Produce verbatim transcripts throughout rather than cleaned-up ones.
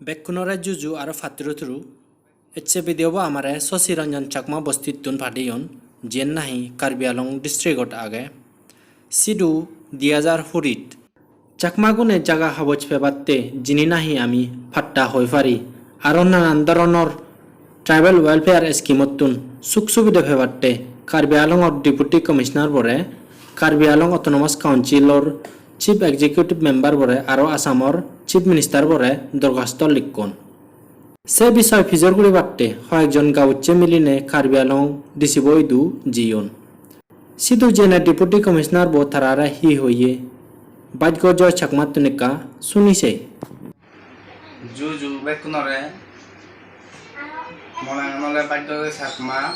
Bekkunore juju aro patturu turu. Ecche video bo amare Shashi Ranjan Chakma bostittun padeyon, jiyen nahi Karbi Anglong districtot age. Sidu di hajar kurit Chakma gune jaga haboj pebatte jini nahi ami patta hoi pari, aro nanan doronor tribal welfare scheme ottun suk subide pebatte Karbi Anglongor Deputy Commissioner bore, Karbi Anglong Autonomous Councilor Chief Executive Member bore aro Assamor Chief Minister bore dorkhasto likkon. Se bisoy pijor guribatte hoyekjon gauchche miline Karbi Anglong D C bo idu jiyon. Sidu jene Deputy Commissioner bo tarare hi hoye, Bhagyo Joy Chakmattun ekka suni sei. Ju ju bekkunore, mo nangan ole Bhagyo Joy Chakma,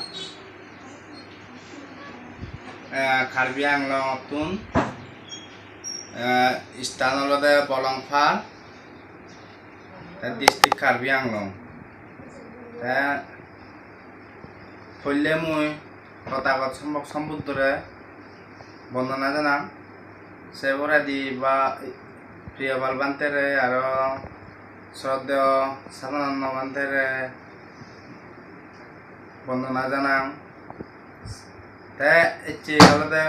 eh, Karbi Anglongottun, eh, stan olode Bolongpar, te district Karbi Anglong. Te poille mui Tothagot Sombok Sombuddhore bondona janang. Se poredi ba Priyopal Bhantere aro Shraddheyo Sadananda Bhantere bondona janang. Te ecche olode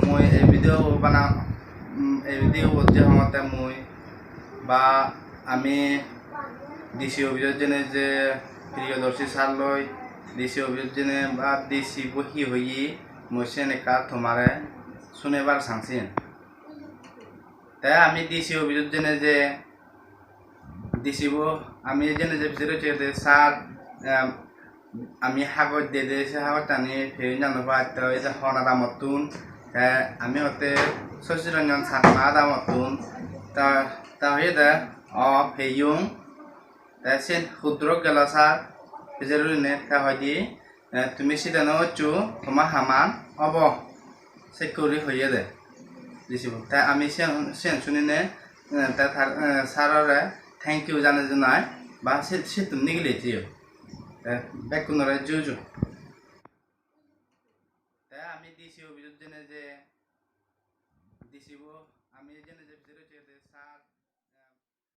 mui ei video bana, mm, ei video bot je hongotte mui ba ami D C office-ot jeinei je Priyodarshi sir loi D C office-ot jeinei ba D C bo hi hoye, mui siyen ekka tomare sunebar sang siyen. Te ami D C office-ot jeinei je D C bo ami jeinei je pijedi rocche de sir, em, ami hagoj dede, se hagottani peyon jano pai, te oi je hon adamottun, te ami hotte Shashi Ranjan Chakma adamottun, ta, ta hoyede o peyong, te siyen huddurok gelo sir, pijedi gurinei te hoide, eh, tumi side no occho, toma haman obo, sekke guri hoyede D C bo. Te ami siyen, siyen suninei, eh, te tar, eh, sir-ore thank you janei janai, ba se, sittun nigili jeyo. Te bekkunore ju ju. Te ami D C office-ot jeinei je, D C bo, ami jeinei je pijedi rocche de sir,